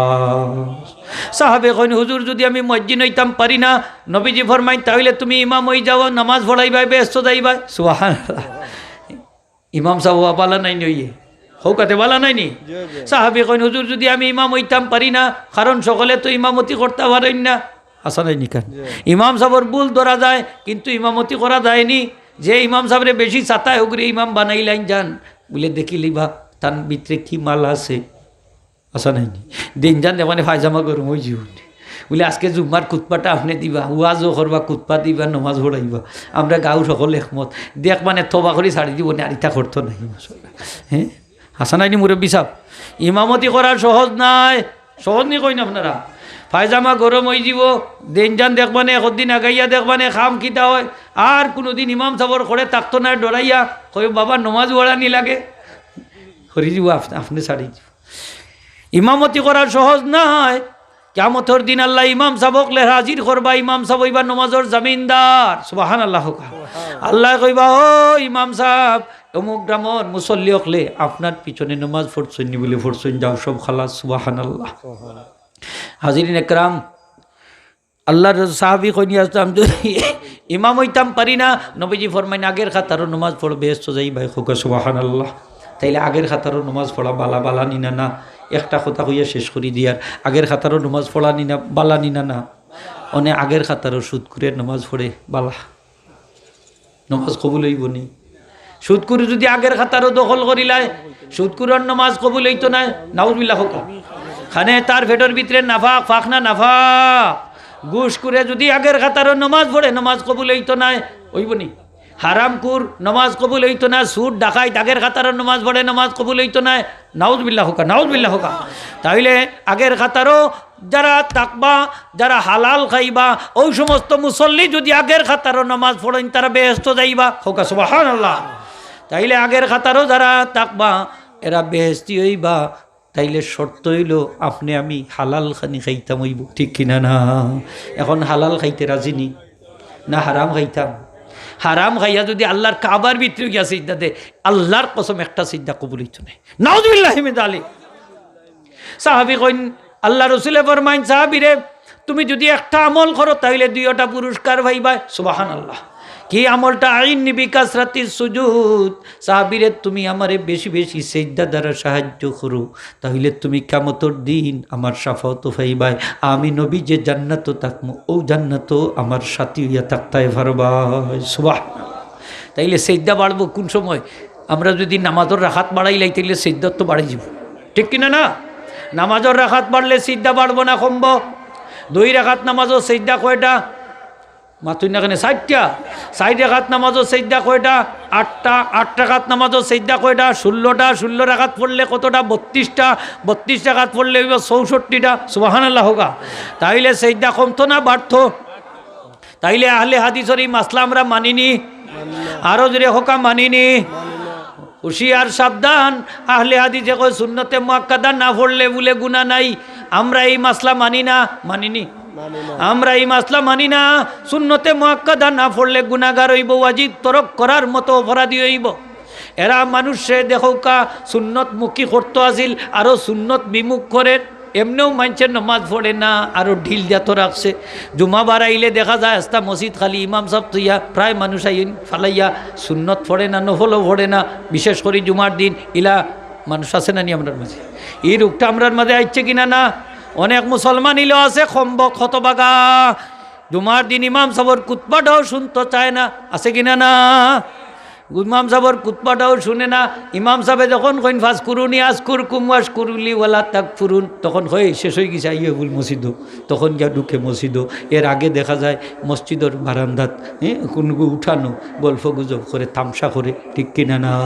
সাহাবে কইন, "হুজুর, যুদি আমি মুয়াজ্জিন অইতাম পারি না," নবীজি ফরমাইন, "তাইলে তুমি ইমাম অইযাও, নামাজ পড়াইবায়, বেহেস্তো যাইবায়।" সুবহানাল্লাহ। ইমাম সাব অওয়া বালা নায়নি অইয়ে? হউকাতে বালা নায়নি? জি, জি। সাহাবি কইন, "হুজুর, যুদি আমি ইমাম অইতাম পারি না, কারণ সকলে তো ইমামতি করতা পারইন না।" হাছা নায়নি কেন? জি। ইমাম সাবর ভুল ধরা যায়, কিন্তু ইমামতি করা যায়নি। যে ইমাম সাবরে বেশি চাতায়, হগুরে ইমাম বানাইলাইন যান। বুলে, "দেখিলিবা, তান ভিতরে কি মাল আছে।" হাছা নায়নি? দিন যান দেখবানে পায়জামা গরম অইযিবো। বুলে, "আজকে জুম্মার খুতবাটা আপনে দিবা, ওয়াজও করবা, খুতবা দিবা, নমাজ পড়াইবা। আমরা গাঁওর সকল একমত।" দেখবানে তওবা করি ছাড়ি দিবো নে, আর ইতা করতো নায়। হ্যাঁ? হাছা নায়নি মুরব্বি সাব? ইমামতি করা সহজ নায়। সহজ নি কইন আপনারা? পায়জামা গরম অইযিবো, দিন যান দেখবানে, একদিন আগাইয়া দেখবানে, কাম কিতা অয়, আর কুনুদিন ইমাম সাবর করে থাকতো নায়, ডরাইয়া কইবো, "বাবা, নমাজ পড়ানি লাগে।" করি দিবো, আপ-, আপনে ছাড়ি দিবো। ইমামতি করা সহজ নায়। কিয়ামতর দিন আল্লায় ইমাম সাব অকলরে হাজির করবা, ইমাম সাব অইবা নমাজর জামিনদার। সুবহানাল্লাহ কউক্কা। আল্লায় কইবা, "ও ইমাম সাব, অমুক গ্রামর মুসল্লি অকলে আপনার পিছনে নমাজ পড়ছইন নি?" বুলে, "পড়ছইন।" "যাও, সব খালাস।" সুবহানাল্লাহ। হাজিরিন একরাম, আল্লার সাহাবি কইন, "ইয়া রাসূল, আমি যুদি ইমাম অইতাম পারি না।" নবীজি ফরমাইন, "আগের কাতারো নমাজ পড়ো, বেহেস্তো যাইবায়।" কউক্কা সুবহানাল্লাহ। তাইলে আগের কাতারো নমাজ পড়া বালা, বালা নি না, না? একটা কথা কইয়া শেষ করি দিয়ার, আগের কাতারো নমাজ পড়া নি না, বালা নি না, না? অনে আগের কাতারো সুদখুরে নমাজ পড়ে বালা। নমাজ কবুল অইবো নি? সুদখুর যুদি আগের কাতারো দখল করিলায়, সুদখুরর নমাজ কবুল অইতো নায়। নাউজুবিল্লাহ কউক্কা। কানে তার পেটর ভিতরে নাপাক, পাক না নাপাক? ঘুষখুরে যুদি আগের কাতারো নমাজ পড়ে, নমাজ কবুল অইতো নায়, অইবো নি? হারামখুর, নমাজ কবুল অইতো নায়। চুর, ডাকাইত আগের কাতারো নমাজ পড়ে, নমাজ কবুল অইতো নায়। নাউজুবিল্লাহ কউক্কা, নাউজুবিল্লাহ কউক্কা। তাইলে আগের কাতারো যারা থাকবা, যারা হালাল খাইবা, অউ সমস্ত মুসল্লি যুদি আগের কাতারো নমাজ পড়ইন, তারা বেহেস্তো যাইবা। কউক্কা সুবহানাল্লাহ। তাইলে আগের কাতারো যারা থাকবা, এরা বেহেস্তি অইবা। তাইলে শর্ত অইলো, আপনে আমি হালাল খানি খাইতাম অইবো, ঠিক কিনা না? এখন হালাল খাইতে রাজি নি, না হারাম খাইতাম? হারাম খাইয়া যুদি আল্লার কাবার ভিতরে গিয়া সিজদা দে, আল্লার কসম, একটা সিজদা কবুল অইতো নায়। নাউজুবিল্লাহি মিন যালিক। সাহাবি কইন, আল্লার রসুলে ফরমাইন, "সাহাবিরে, তুমি যুদি একটা আমল করো, তাইলে দুইওটা পুরস্কার পাইবায়।" সুবহানাল্লাহ। কি আমলটা? "আইন্নি বিকাসরাতিস সুজুদ।" সাহাবিরে, তুমি আমারে বেশি বেশি সিজদা দ্বারা সাহায্য করো, তাইলে তুমি কিয়ামতর দিন আমার শাফাআতো পাইবায়। আমি নবী যে জান্নাতো থাকমু, অউ জান্নাতো আমার সাথী অইয়া থাকতায় পারবায়। সুবহানাল্লাহ। তাইলে সিজদা বাড়বো কুন সময়? আমরা যুদি নামাজর রাকাত বাড়াইলাই, তাইলে সিজদা তো বাড়ি যিবো, ঠিক কিনা না? নামাজর রাকাত বাড়লে সিজদা বাড়বো না কমবো? দুই রাকাত নামাজর সিজদা কয়টা? মাতইন না কেনে? চাইরটা। চাইর রাকাত নামাজর সিজদা কয়টা? আটটা। আট রাকাত নামাজর সিজদা কয়টা? ষোলোটা। ষোলো রাকাত পড়লে কতটা? বত্রিশটা। বত্রিশ রাকাত পড়লে অইবো চৌষট্টিটা। সুবহানাল্লাহ কউক্কা। তাইলে সিজদা কমতো না বাড়তো? তাইলে আহলে হাদিসর ই মাসলা আমরা মানি নি? আরো জোরে কউক্কা, মানি নি? হুঁশিয়ার সাবধান, আহলে হাদিসে কয় সুন্নতে মুআক্কাদা না পড়লে বুলে গুনা নাই। আমরা ই মাসলা মানি না, মানি নি? আমরা ই মাসলা মানি না। সুন্নতে মুআক্কাদা না পড়লে গুনাগার অইবো, ওয়াজিব তরক করার মতো অপরাধী অইবো। এরা মানুষরে দেখউক্কা সুন্নতমুখী করতো আছিল, আরো সুন্নত বিমুখ করের। এমনেউ মাইনষে নমাজ পড়ে না, আরো ঢিল দিয়া তো রাখছে। জুমাবার আইলে দেখা যায় আস্তা মসজিদ খালি, ইমাম সাব থইয়া প্রায় মানুষ আইন ফালাইয়া, সুন্নত পড়ে না, নফলও পড়ে না, বিশেষ করি জুমার দিন। ইলা মানুষ আছে না নি আমরার মাঝে? ই রোগটা আমরার মাঝে আইছে কিনা না? অনেক মুসলমান ইলা আছে কমবখত হতভাগা, জুমার দিন ইমাম সাবর খুতবাটাও শুনতো চায় না, আছে কিনা না? ইমাম সাবর খুতবাটাও শুনে না। ইমাম সাবে যখন কইন, "ফাজকুরুনি আজকুরকুম ওয়াশকুরুলি ওয়ালা তাকফুরুন", তখন কয়, "শেষ অইগেছে, আইও বুল মসজিদো।" তখন গিয়া ঢুকে মসজিদো। এর আগে দেখা যায় মসজিদর বারান্দাত, হ্যাঁ, কুনুগু উঠানো, গল্প গুজব করে, তামশা করে, ঠিক কিনা না?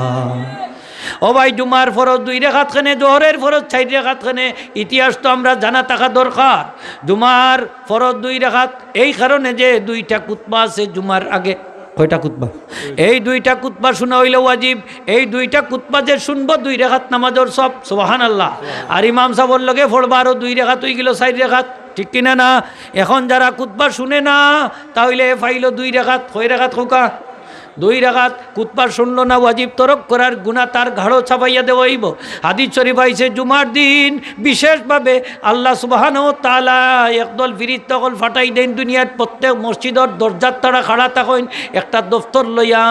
ও ভাই, জুমার ফরজ দুই রেকাত কেনে, জোহরের ফরজ চাইর রেকাত কেনে, ইতিহাস তো আমরা জানা থাকা দরকার। জুমার ফরজ দুই রেকাত, এই কারণে যে দুইটা খুতবা আছে জুমার আগে। কয়টা খুতবা? এই দুইটা খুতবা শুনা অইলো ওয়াজিব। এই দুইটা খুতবা যে শুনবো, দুই রেকাত নামাজর সওয়াব, সুবহানাল্লাহ। আর ইমাম সাবর লগে পড়বা আরো দুই রেকাত, অইগেলো চাইর রেকাত, ঠিক কিনা না? এখন যারা খুতবা শুনে না, তাইলে পাইলো দুই রেকাত, কয় রেকাত কউক্কা? দুই রাকাত খুতবা শুনলো না, ওয়াজিব তরক করার গুনাহ তার ঘাড়ো চাপাইয়া দেওয়া অইবো। হাদিস শরীফ আইছে, জুমার দিন বিশেষভাবে আল্লাহ সুবহানাহু ওয়া তাআলা একদল ফিরিস্তা অকল পাঠাই দেইন দুনিয়ার প্রত্যেক মসজিদর দরজার তারা খাড়া থাকইন একটা দফতর লইয়া,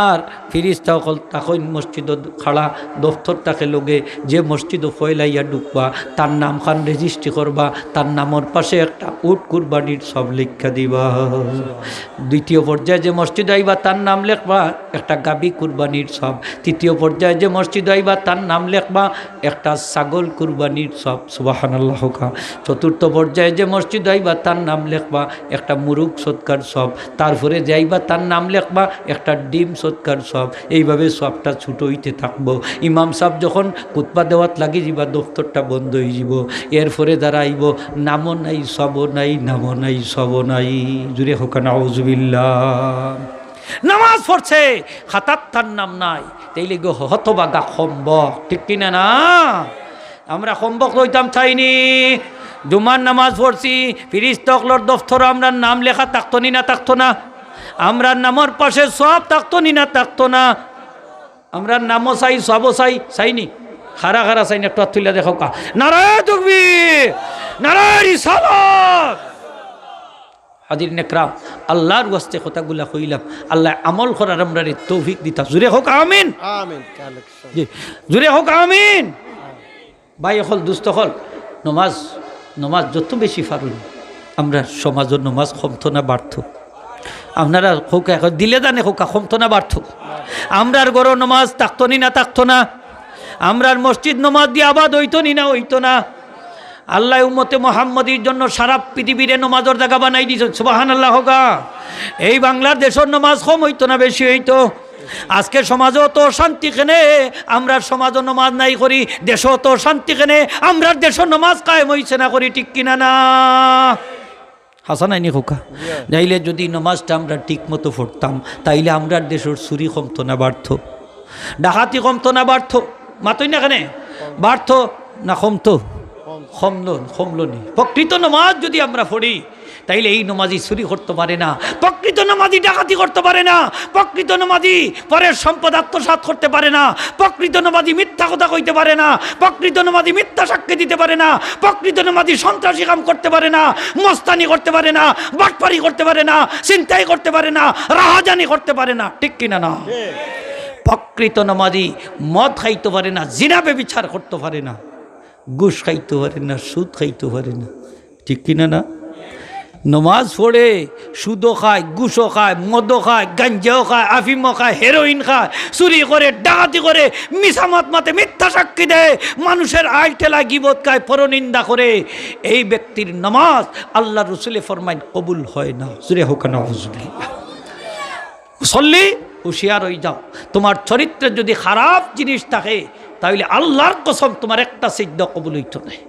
আর ফিরিস্তা অকল থাকইন মসজিদর খাড়া, দফতর থাকে লগে। যে মসজিদো পয়লাইয়া ঢুকবা, তার নাম খান রেজিস্ট্রি করবা, তার নামর পাশে একটা উট কুরবানির সব লেখা দিবা। দ্বিতীয় পর্যায়ে যে মসজিদ আইবা, তার নাম লেখবা একটা গাবি কুরবানির সব। তৃতীয় পর্যায়ে যে মসজিদ আইবা, তার নাম লেখবা একটা ছাগল কুরবানির সব। সুবহানাল্লাহ কউক্কা। চতুর্থ পর্যায়ে যে মসজিদ আইবা, তার নাম লেখবা একটা মুরুগ সদকার সব। তারপরে যে আইবা, তার নাম লেখবা একটা ডিম সদকার সব। এইভাবে সবটা ছোট অইতে থাকবো। ইমাম সাব যখন খুতবা দেওয়াত লাগি যিবা, দফতরটা বন্ধ অই যিবো। এরপরে যারা আইবো, নামও নাই, সবও নাই, নামও নাই, সবও নাই। জুরে কউক্কা নাউজুবিল্লাহ। নামাজ পড়ছে, খাতাত তার নাম নাই, তাইলে গো হতভাগা কমবক, ঠিক কিনা না? আমরা কমবক অইতাম চাইনি। জুমার নামাজ পড়ছি, ফিরিস্তা অকলর দফতরো আমরার নাম লেখা থাকতো নি না থাকতো না? আমরার নামর পাশে সওয়াব থাকতো নি না থাকতো না? আমরার নামও চাই, সওয়াবও চাই, চাইনি? কারা কারা চাইন একটু আত তুলিয়া দেখাউক্কা। নারায়ে তাকবীর, নারায়ে রিসালাত। হাজিরিন একরাম, আল্লাহর ওয়াস্তে কথাগুলা কইলাম, আল্লায় আমল করার আমরারে তৌফিক দিতা। জুরে কউক্কা আমিন। আমিন। জি, জুরে কউক্কা আমিন। ভাই অকল, দুস্ত অকল, নমাজ, নমাজ যত বেশি পারইন, আমরার সমাজো নমাজ কমতো না বাড়তো? আপনারা কউক্কা, দিলে জানে কউক্কা, কমতো না বাড়তো? আমরার ঘরো নমাজ থাকতো নি না থাকতো না? আমরার মসজিদ নমাজ দিয়া আবাদ অইতো নি না অইতো না? আল্লায় উম্মতে মুহাম্মদীর জন্য সারা পৃথিবীরে নমাজর জাগা বানাই দিছইন। সুবহানাল্লাহ কউক্কা। এই বাংলার দেশর নমাজ কম অইতো না বেশি অইতো? আজকে সমাজো অত অশান্তি কেনে? আমরার সমাজো নমাজ নাই করি, দেশো অত অশান্তি কেনে? আমরার দেশো নমাজ কায়েম অইছে না করি, ঠিক কিনা না? হাছা নায়নি কউক্কা? নাইলে যুদি নমাজটা আমরা ঠিক মতো পড়তাম, তাইলে আমরার দেশর চুরি কমতো না বাড়তো? ডাকাতি কমতো না বাড়তো? মাতইন না কেনে? বাড়তো না কমতো? কমলো, কমলো নি। প্রকৃত নমাজ যুদি আমরা পড়ি, তাইলে এই নমাজি চুরি করতো পারে না, প্রকৃত নমাজি ডাকাতি করতো পারে না, প্রকৃত নমাজি পরের সম্পদ আত্মসাৎ করতে পারে না, প্রকৃত নমাজি মিথ্যা কথা কইতে পারে না, প্রকৃত নমাজি মিথ্যা সাক্ষী দিতে পারে না, প্রকৃত নমাজি সন্ত্রাসী কাম করতে পারে না, মস্তানি করতে পারে না, বাটপারি করতে পারে না, ছিনতাই করতে পারে না, রাহাজানি করতে পারে না, ঠিক কিনা না? প্রকৃত নমাজি মদ খাইতো পারে না, জিনা ব্যভিচার করতো পারে না, ঘুষ খাইতো পারে না, সুদ খাইতো পারে না, ঠিক কিনা না? নমাজ পড়ে, সুদও খায়, ঘুষও খায়, মদও খায়, গাঞ্জাও খায়, আফিমও খায়, হেরোইন খায়, চুরি করে, ডাকাতি করে, মিছা মাত মাতে, মিথ্যা সাক্ষী দেয়, মানুষের আইল ঠেলায় গিবত খায়, পরনিন্দা করে। এই ব্যক্তির নমাজ আল্লাহর রসুলে ফরমাইন কবুল হয় না। জুরে কউক্কা নাউজুবিল্লাহ। মুসল্লি, হুঁশিয়ার অই যাও। তোমার চরিত্রে যুদি খারাপ জিনিস থাকে, তাইলে আল্লাহর কসম তোমার একটা সিজদা কবুল অইতো নায়।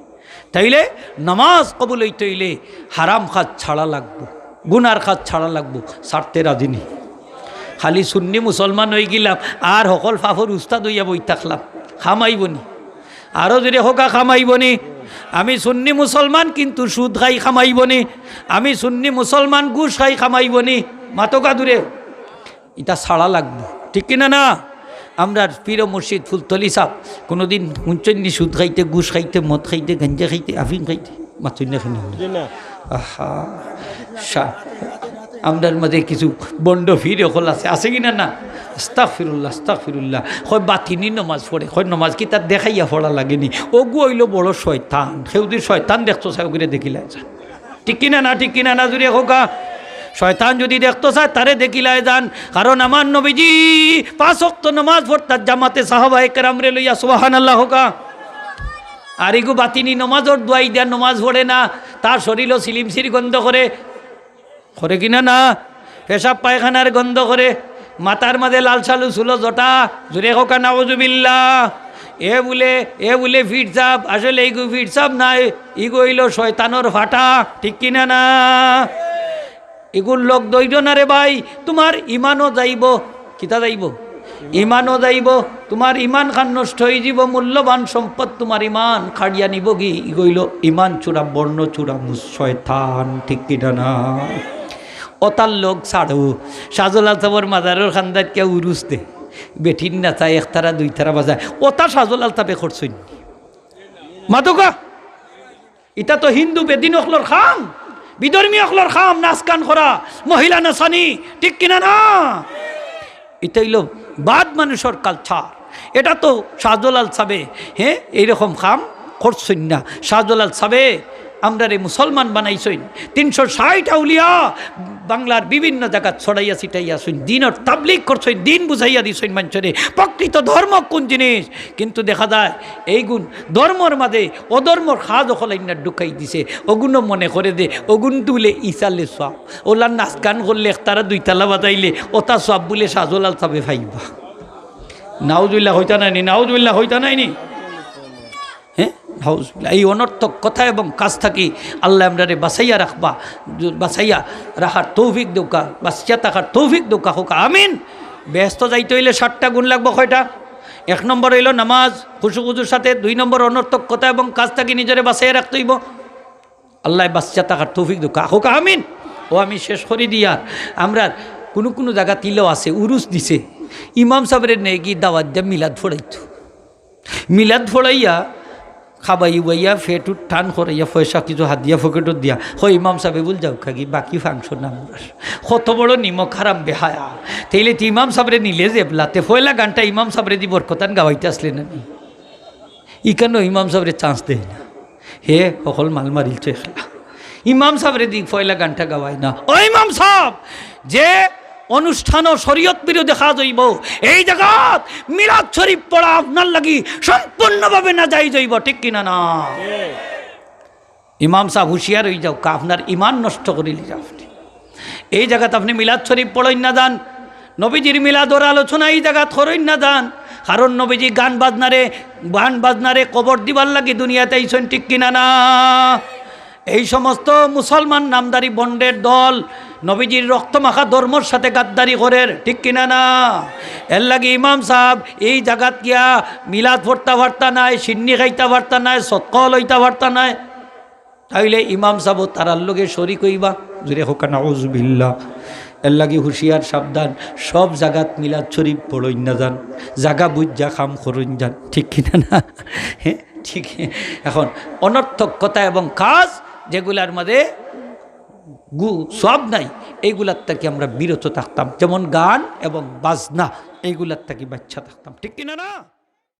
তাইলে নমাজ কবুল অইতে অইলে হারাম কাজ ছাড়া লাগবো, গুনার কাজ ছাড়া লাগবো, ছাড়তে রাজি নি। খালি সুন্নি মুসলমান অইগেলাম আর হকল পাপর উস্তাদ অইয়া বই থাকলাম, কাম আইবো নি? আরো জুরে কউক্কা, কাম আইবো নি? আমি সুন্নি মুসলমান, কিন্তু সুদ খাই, কাম আইবো নি? আমি সুন্নি মুসলমান, ঘুষ খাই, কাম আইবো নি? মাতউক্কা জুরে। ইতা ছাড়া লাগবো, ঠিক কিনা না? আমরার পীর ও মুর্শিদ ফুলতলি সাব কুনুদিন হুনছইন নি সুদ খাইতে, ঘুষ খাইতে, মদ খাইতে, গাঞ্জা খাইতে, আফিম খাইতে? মাতইন না কেনে? জি না। আহা, সা-, আমরার মাঝে কিছু ভন্ড পীর অকল আছে, আছে কিনা না? আস্তাগফিরুল্লাহ, আস্তাগফিরুল্লাহ। কয় বাতিনি নমাজ পড়ে, কয় নমাজ কিতা দেখাইয়া পড়া লাগে নি? অগু অইলো বড় শয়তান। কেউ যুদি শয়তান দেখতো চায়, অগুরে দেখিলায় যান। ঠিক কিনা না, ঠিক কিনা না, জুরে কউক্কা। শয়তান যুদি দেখতো চায়, তারে দেখিলায় যান। কারণ আমার নবীজি পাঁচ ওয়াক্ত নমাজ পড়তা জামাতে সাহাবায়ে কেরামরে লইয়া, সুবহানাল্লাহ কউক্কা। আর ইগু বাতিনি নমাজর দুয়াই দিয়া নমাজ পড়ে না, তার শরীরও সিলিমসির গন্ধ করে, করে কিনা না? পেশাব পায়খানার গন্ধ করে, মাথার মাঝে লাল সালু চুলো জটা, জুরে কউক্কা নাউজুবিল্লাহ। এ বুলে, এ বুলে পীর সাব, আসলে ইগু পীর সাব নায়, ইগু অইলো শয়তানর ফাটা, ঠিক কিনা না? ইগুর লগ ধইরো না রে ভাই, তোমার ইমানও যাইবো। কিতা যাইবো? ইমানও যাইবো। তোমার ইমান খান নষ্ট অই যিবো, মূল্যবান সম্পদ তোমার ইমান কাড়িয়া নিবোগি। ইগু অইলো ইমান চুরা, বর্ণ চুরা, মুস-, শয়তান, ঠিক কিনা না? অতার লগ ছাড়ো। শাহজালাল সাবর মাজারর কান্দাত কিয়া উরুস দে, বেটিন নাচায়, একতারা দুইতারা বাজায়, অতা শাহজালাল সাবে করছইন নি? মাতউক্কা। ইতা তো হিন্দু বেদিন অকলর কাম, বিধর্মী অকলর কাম, নাচ গান করা, মহিলা নাচানি, ঠিক কিনা না? ইতা অইলো বাদ মানুষর culture। এটা তো শাহজালাল সাবে, হ্যাঁ, এইরকম কাম করছইন না। শাহজালাল সাবে আমরারে মুসলমান বানাইছইন, তিনশো ষাইট আউলিয়া বাংলার বিভিন্ন জাগাত ছড়াইয়া ছিটাইয়া আছইন, দিনর তাবলিগ করছইন, দিন বুঝাইয়া দিছইন মানষরে প্রকৃত ধর্ম কোন জিনিস। কিন্তু দেখা যায় এইগুন ধর্মর মাঝে অধর্মর কাজ অকল আইন্না ঢুকাই দিছে। অগুনও মনে করে দে, অগুন তুলে ইসালে সওয়াব। অলা নাচ গান করলে, একতারা দুইতালা বাজাইলে, অতা সওয়াব বুলে শাহজালাল সাবে পাইবা। নাউজুবিল্লাহ কইতা নায় নি, নাউজুবিল্লাহ কইতা নায় নি। হ্যাঁ, নাউজুবিল্লাহ। এই অনর্থক কথা এবং কাজ থাকি আল্লায় আমরারে বাঁচাইয়া রাখবা, বাঁচাইয়া রাখার তৌফিক দেউক্কা, বাঁচিয়া থাকার তৌফিক দেউক্কা, কউক্কা আমিন। বেহেস্তো যাইতে অইলে সাতটা গুণ লাগবো। কয়টা? এক নম্বর অইলো নামাজ, খুশু খুজুর সাথে। দুই নম্বর, অনর্থক কথা এবং কাজ থাকি নিজরে বাঁচাইয়া রাখতে অইবো। আল্লায় বাঁচিয়া থাকার তৌফিক দেউক্কা, কউক্কা আমিন। ও, আমি শেষ করি দিয়ার, আমরার কুনু কুনু জাগাত ইলা আছে, উরুস দিছে, ইমাম সাবরে নেগি দাওয়াত দিয়া মিলাদ পড়াইতো। মিলাদ পড়াইয়া, খাবাই উবাইয়া, পেটুত টান করাইয়া, পয়সা কিছু হাদিয়া পকেটত দিয়া, কয়, "ইমাম সাবে বুলে যাউক্কাগি, বাকি function আমরার।" কত বড় নিমক হারাম বেহায়া। তাইলে তে ইমাম সাবরে নিলে যেবলা, তে পয়লা গানটা ইমাম সাবরে দি বরকতান গাওয়াইতা আছলে না নি? ইখানো ইমাম সাবরে chance দেয় না। হে হকল মাল মারিল তো একলা। ইমাম সাবরে দি পয়লা গানটা গাওয়ায় না। ও ইমাম সাব, যে অনুষ্ঠানও শরীয়ত বিরোধী কাজ অইবো, এই জাগাত মিলাদ শরীফ পড়া আপনার লাগি সম্পূর্ণভাবে নাজাইজ অইবো, ঠিক কিনা না? ইমাম সাব হুঁশিয়ার অইযাউক্কা, আপনার ইমান নষ্ট করিলিরা আপনে। এই জাগাত আপনে মিলাদ শরীফ পড়ইন না যান, নবীজির মিলাদর আলোচনা এই জাগাত করইন না যান, কারণ নবীজি গান বাজনারে, গান বাজনারে কবর দিবার লাগি দুনিয়াত আইছইন, ঠিক কিনা না? এই সমস্ত মুসলমান নামধারী ভন্ডের দল নবীজির রক্তমাখা ধর্মর সাথে গাদ্দারি করের, ঠিক কিনা না? এরলাগি ইমাম সাব এই জাগাত গিয়া মিলাদ পড়তা পারতা নায়, শিন্নি খাইতা পারতা নায়, সদকাও লইতা পারতা নায়। তাইলে ইমাম সাবও তারার লগে শরিক অইবা। জুরে কউক্কা নাউজুবিল্লাহ। এরলাগি হুঁশিয়ার, সাবধান, সব জাগাত মিলাদ শরীফ পড়ইন না যান, জাগা বুঝা কাম করইন যান, ঠিক কিনা না? হ্যাঁ, ঠিক। এখন অনর্থক কথা এবং কাজ যেগুলার মাঝে গু-, সওয়াব নাই, এইগুলার থাকি আমরা বিরত থাকতাম, যেমন গান এবং বাজনা, এইগুলার থাকি বাঁচিয়া থাকতাম, ঠিক কিনা না?